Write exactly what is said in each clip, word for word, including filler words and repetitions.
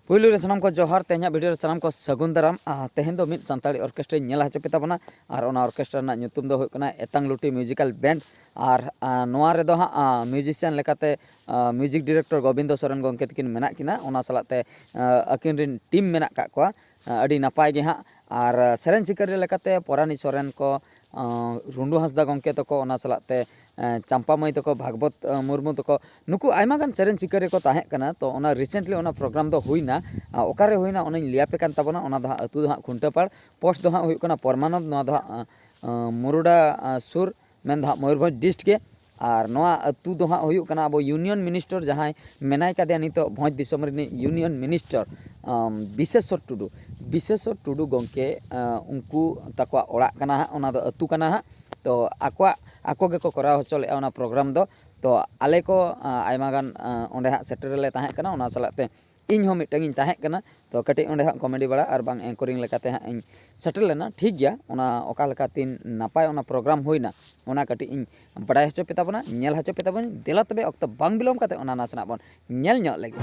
ᱯᱩᱭᱞᱩ ᱨᱮ ᱥᱟᱱᱟᱢ ᱠᱚ ᱡᱚᱦᱟᱨ, ᱛᱮᱦᱮᱧᱟᱜ ᱵᱷᱤᱰᱤᱭᱳ ᱨᱮ ᱥᱟᱱᱟᱢ ᱠᱚ ᱥᱟᱹᱜᱩᱱ ᱫᱟᱨᱟᱢ᱾ ᱟᱨ ᱛᱮᱦᱮᱧ ᱫᱚ ᱢᱤᱫ ᱥᱟᱱᱛᱟᱲᱤ ᱚᱨᱠᱮᱥᱴᱨᱟᱧ ᱧᱮᱞ ᱦᱚᱪᱚ ᱯᱮ ᱛᱟᱵᱚᱱᱟ, ᱟᱨ ᱚᱱᱟ ᱚᱨᱠᱮᱥᱴᱨᱟ ᱨᱮᱱᱟᱜ ᱧᱩᱛᱩᱢ ᱫᱚ ᱦᱩᱭᱩᱜ ᱠᱟᱱᱟ ᱮᱛᱟᱝ ᱞᱩᱴᱤ ᱢᱤᱭᱩᱡᱤᱠᱟᱞ ᱵᱮᱱᱰ᱾ ᱟᱨ ᱟᱸ, ᱱᱚᱣᱟ ᱨᱮᱫᱚ ᱦᱟᱸᱜ ᱟᱸ, ᱢᱤᱭᱩᱡᱤᱥᱤᱭᱟᱱ ᱞᱮᱠᱟᱛᱮ ᱟᱸ, ᱢᱤᱭᱩᱡᱤᱠ ᱰᱤᱨᱮᱠᱴᱚᱨ ᱜᱳᱵᱤᱱᱫᱚ ᱥᱚᱨᱮᱱ ᱜᱚᱢᱠᱮ ᱛᱟᱹᱠᱤᱱ ᱢᱮᱱᱟᱜ ᱠᱤᱱᱟ, ᱚᱱᱟ ᱥᱟᱞᱟᱜ ᱛᱮ ᱟᱸ, ᱟᱹᱠᱤᱱ ᱨᱮᱱ ᱴᱤᱢ ᱢᱮᱱᱟᱜ ᱠᱟᱜ ᱠᱚᱣᱟ᱾ ᱟᱸ, ᱟᱹᱰᱤ ᱱᱟᱯᱟᱭ ᱜᱮ ᱦᱟᱸᱜ᱾ ᱟᱨ ᱥᱮᱨᱮᱧ ᱥᱤᱠᱟᱹᱨᱤᱭᱟᱹ ᱞᱮᱠᱟᱛᱮ ᱯᱚᱨᱟᱱᱤ ᱥᱚᱨᱮᱱ ᱠᱚ, ᱟᱸ, ᱨᱩᱸᱰᱩ ᱦᱟᱸᱥᱫᱟ ᱜᱚᱢᱠᱮ ᱛᱟᱠᱚ, ᱚᱱᱟ ᱥᱟᱞᱟᱜ ᱛᱮ ᱮᱸ, ᱪᱟᱢᱯᱟ ᱢᱟᱹᱭ ᱛᱟᱠᱚ, ᱵᱷᱟᱜᱽᱵᱚᱛ, ᱮᱸ, ᱢᱩᱨᱢᱩ ᱛᱟᱠᱚ, ᱱᱩᱠᱩ ᱟᱭᱢᱟ ᱜᱟᱱ ᱥᱮᱨᱮᱧ ᱥᱤᱠᱟᱹᱨᱤᱭᱟᱹ ᱠᱚ ᱛᱟᱦᱮᱸ ᱠᱟᱱᱟ᱾ ᱛᱚ, ᱚᱱᱟ recently ᱚᱱᱟ ᱯᱨᱳᱜᱨᱟᱢ ᱫᱚ ᱦᱩᱭᱱᱟ᱾ ᱟᱸ, ᱚᱠᱟᱨᱮ ᱦᱩᱭᱱᱟ, ᱚᱱᱟᱧ ᱞᱟᱹᱭᱟᱯᱮ ᱠᱟᱱ ᱛᱟᱵᱚᱱᱟ᱾ ᱚᱱᱟ ᱫᱚ ᱦᱟᱸᱜ ᱟᱹᱛᱩ ᱫᱚ ᱦᱟᱸᱜ ᱠᱷᱩᱱᱴᱟᱹᱯᱟᱲ, ᱯᱳᱥᱴ ᱫᱚ ᱦᱟᱸᱜ ᱦᱩᱭᱩᱜ ᱠᱟᱱᱟ ᱯᱚᱨᱢᱟᱱᱚᱱᱫ, ᱱᱚᱣᱟ ᱫᱚ ᱦᱟᱸᱜ, ᱟᱸ, ᱟᱸ, ᱢᱩᱨᱩᱰᱟ, ᱟᱸ, ᱥᱩᱨ, ᱢᱮᱱ ᱫᱚ ᱦᱟᱸᱜ ᱢᱚᱭᱩᱨᱵᱷᱚᱸᱡᱽ ᱰᱤᱥᱴ ᱜᱮ᱾ ᱟᱨ ᱱᱚᱣᱟ ᱟᱹᱛᱩ ᱫᱚ ᱦᱟᱸᱜ ᱦᱩᱭᱩᱜ ᱠᱟᱱᱟ ᱟᱵᱚ ᱤᱭᱩᱱᱤᱭᱚᱱ ᱢᱤᱱᱤᱥᱴᱟᱨ ᱡᱟᱦᱟᱸᱭ ᱢᱮᱱᱟᱭ ᱠᱟᱫᱮᱭᱟ ᱱᱤᱛᱚᱜ ᱵᱷᱚᱸᱡᱽ ᱫᱤᱥᱚᱢ ᱨᱤᱱᱤᱡ ᱤᱭᱩᱱᱤᱭᱚᱱ ᱢᱤᱱᱤᱥᱴᱟᱨ, ᱟᱢ, ᱵᱤᱥᱮᱥᱚᱨ ᱴᱩᱰᱩ᱾ ᱵᱤᱥᱮᱥᱚᱨ ᱴᱩᱰᱩ ᱜᱚᱢᱠᱮ, ᱟᱸ, ᱩᱱᱠᱩ ᱛᱟᱠᱚᱣᱟᱜ ᱚᱲᱟᱜ ᱠᱟᱱᱟ ᱦᱟᱸᱜ, ᱚᱱᱟ ᱫᱚ ᱟᱹᱛᱩ ᱠᱟᱱᱟ ᱦᱟᱸᱜ᱾ ᱛᱚ ᱟᱠᱚᱣᱟᱜ, ᱟᱠᱚ ᱜᱮᱠᱚ ᱠᱚᱨᱟᱣ ᱦᱚᱪᱚ ᱞᱮᱫᱼᱟ ᱚᱱᱟ ᱯᱨᱳᱜᱨᱟᱢ ᱫᱚ᱾ ᱛᱚ ᱟᱞᱮ ᱠᱚ, ᱟᱸ, ᱟᱭᱢᱟ ᱜᱟᱱ, ᱟᱸ, ᱚᱸᱰᱮ ᱦᱟᱸᱜ ᱥᱮᱴᱮᱨ ᱨᱮᱞᱮ ᱛᱟᱦᱮᱸ ᱠᱟᱱᱟ, ᱚᱱᱟ ᱥᱟᱞᱟᱜ ᱛᱮ ᱤᱧ ᱦᱚᱸ ᱢᱤᱫᱴᱟᱝ ᱤᱧ ᱛᱟᱦᱮᱸ ᱠᱟᱱᱟ᱾ ᱛᱚ ᱠᱟᱹᱴᱤᱡ ᱚᱸᱰᱮ ᱦᱟᱸᱜ ᱠᱚᱢᱮᱰᱤ ᱵᱟᱲᱟ ᱟᱨ ᱵᱟᱝ ᱮᱝᱠᱚᱨᱤᱝ ᱞᱮᱠᱟᱛᱮ ᱦᱟᱸᱜ ᱤᱧ ᱥᱮᱴᱮᱨ ᱞᱮᱱᱟ᱾ ᱴᱷᱤᱠ ᱜᱮᱭᱟ, ᱚᱱᱟ ᱚᱠᱟ ᱞᱮᱠᱟ ᱛᱤᱱ ᱱᱟᱯᱟᱭ ᱚᱱᱟ ᱯᱨᱳᱜᱨᱟᱢ ᱦᱩᱭᱱᱟ, ᱚᱱᱟ ᱠᱟᱹᱴᱤᱡ ᱤᱧ ᱵᱟᱲᱟᱭ ᱦᱚᱪᱚ ᱯᱮ ᱛᱟᱵᱚᱱᱟ, ᱧᱮᱞ ᱦᱚᱪᱚ ᱯᱮ ᱛᱟᱵᱚᱱ᱾ ᱫᱮᱞᱟ ᱛᱚᱵᱮ ᱚᱠᱛᱚ ᱵᱟᱝ ᱵᱤᱞᱚᱢ ᱠᱟᱛᱮ ᱚᱱᱟ ᱱᱟᱥᱮᱱᱟᱜ ᱵᱚᱱ ᱧᱮᱞ ᱧᱚᱜ ᱞᱮᱜᱮ᱾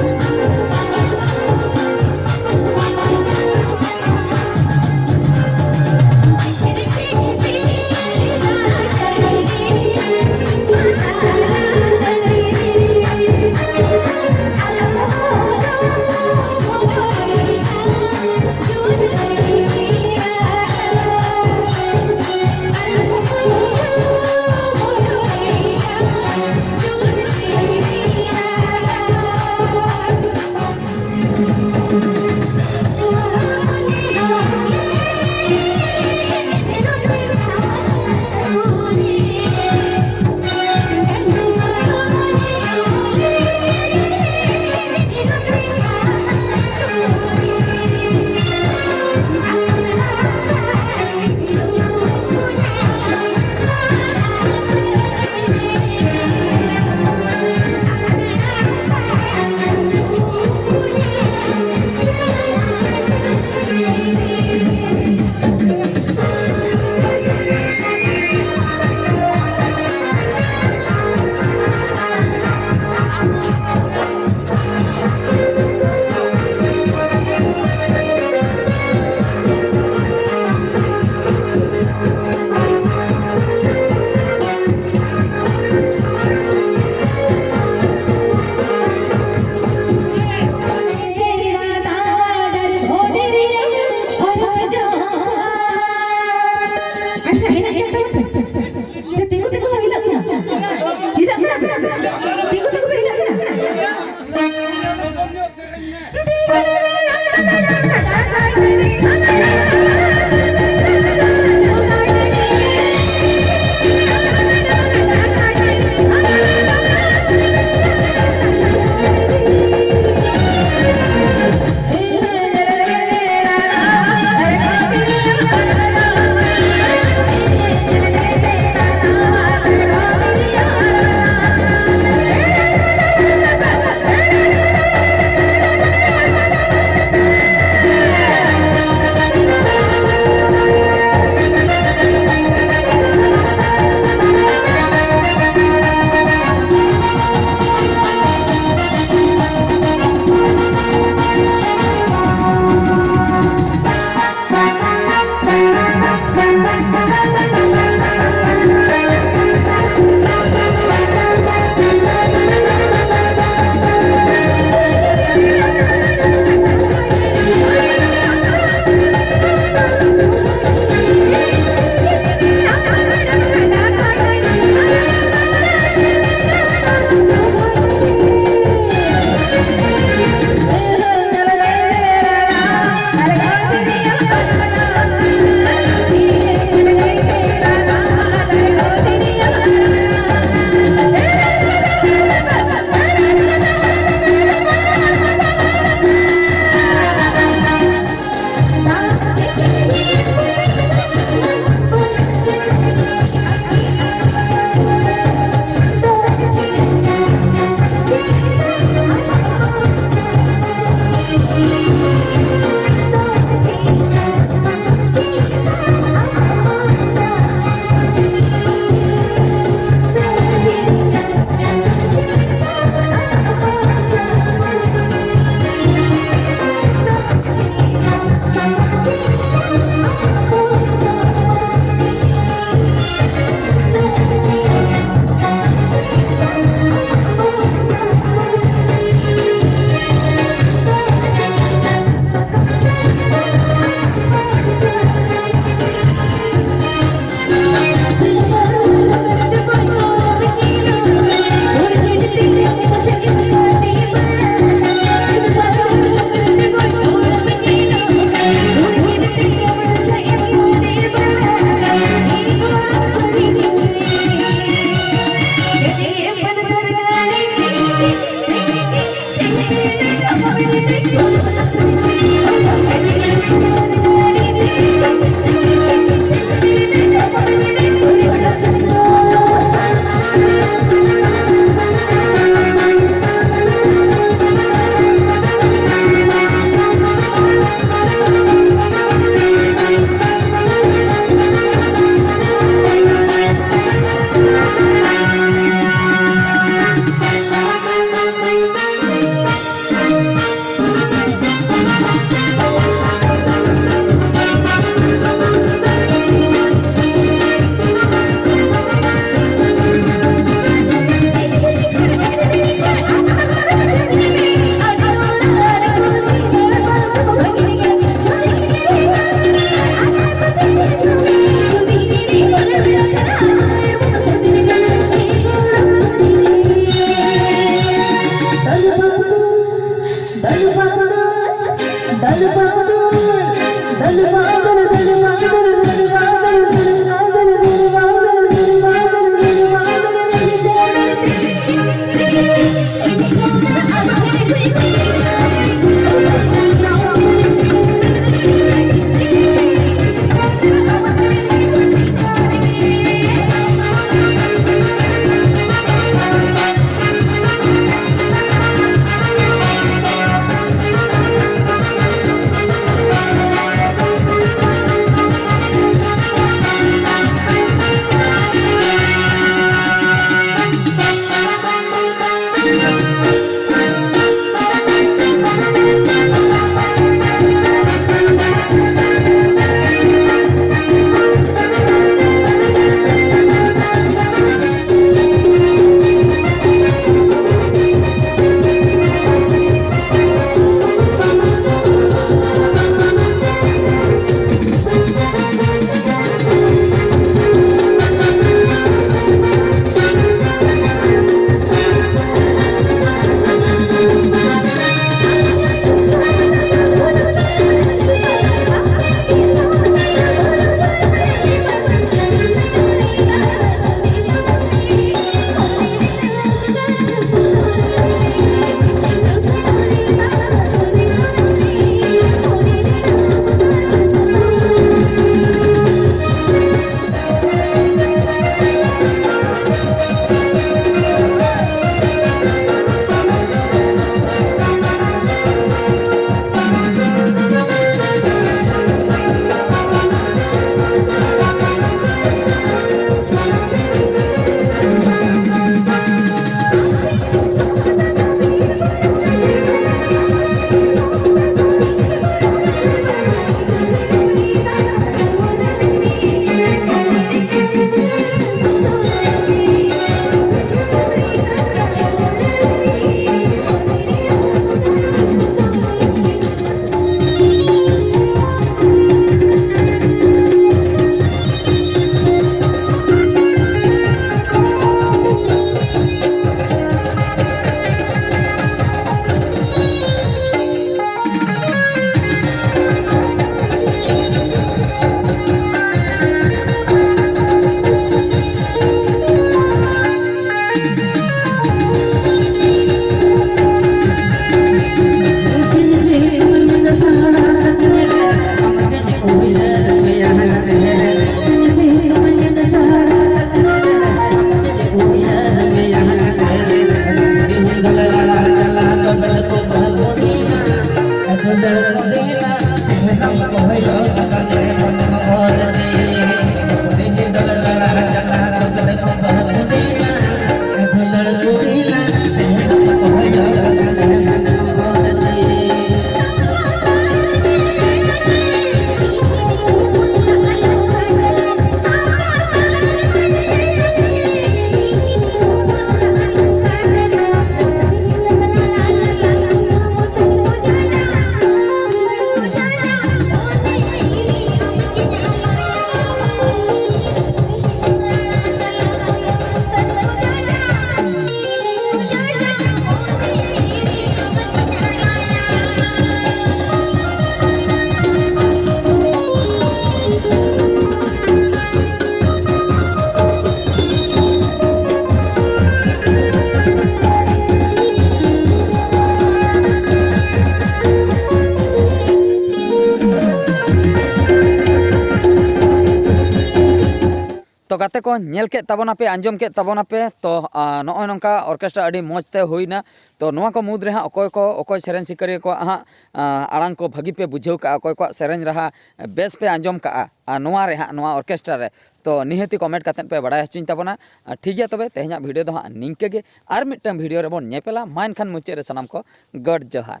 ᱛᱚ ᱜᱟᱛᱮ ᱠᱚ, ᱧᱮᱞ ᱠᱮᱫ ᱛᱟᱵᱚᱱᱟᱯᱮ, ᱟᱸᱡᱚᱢ ᱠᱮᱫ ᱛᱟᱵᱚᱱᱟᱯᱮ᱾ ᱛᱚ, ᱟ, ᱱᱚᱜᱼᱚᱭ ᱱᱚᱝᱠᱟ orchestra ᱟᱹᱰᱤ ᱢᱚᱡᱽ ᱛᱮ ᱦᱩᱭᱱᱟ᱾ ᱛᱚ ᱱᱚᱣᱟ ᱠᱚ ᱢᱩᱫᱽ ᱨᱮ ᱦᱟᱸᱜ ᱚᱠᱚᱭ ᱠᱚ, ᱚᱠᱚᱭ ᱥᱮᱨᱮᱧ ᱥᱤᱠᱟᱹᱨᱤᱭᱟᱹ ᱠᱚᱣᱟᱜ ᱦᱟᱸᱜ, ᱟ, ᱟᱲᱟᱝ ᱠᱚ ᱵᱷᱟᱹᱜᱤ ᱯᱮ ᱵᱩᱡᱷᱟᱹᱣ ᱠᱟᱜᱼᱟ, ᱚᱠᱚᱭ ᱠᱚᱣᱟᱜ ᱥᱮᱨᱮᱧ ᱨᱟᱦᱟ ᱵᱮᱥ ᱯᱮ ᱟᱸᱡᱚᱢ ᱠᱟᱜᱼᱟ, ᱟᱨ ᱱᱚᱣᱟ ᱨᱮ ᱦᱟᱸᱜ, ᱱᱚᱣᱟ orchestra ᱨᱮ, ᱛᱚ ᱱᱤᱦᱟᱹᱛᱤ comment ᱠᱟᱛᱮᱫ ᱯᱮ ᱵᱟᱲᱟᱭ ᱦᱚᱪᱚᱧ ᱛᱟᱵᱚᱱᱟ᱾ ᱟᱨ ᱴᱷᱤᱠ ᱜᱮᱭᱟ, ᱛᱚᱵᱮ ᱛᱮᱦᱮᱧᱟᱜ video ᱫᱚ ᱦᱟᱸᱜ ᱱᱤᱝᱠᱟᱹ ᱜᱮ᱾ ᱟᱨ ᱢᱤᱫᱴᱟᱝ video ᱨᱮᱵᱚᱱ ᱧᱮᱯᱮᱞᱟ᱾ ᱢᱟ ᱮᱱᱠᱷᱟᱱ ᱢᱩᱪᱟᱹᱫ ᱨᱮ ᱥᱟᱱᱟᱢ ᱠᱚ ᱜᱚᱰ ᱡᱚᱦᱟᱨ᱾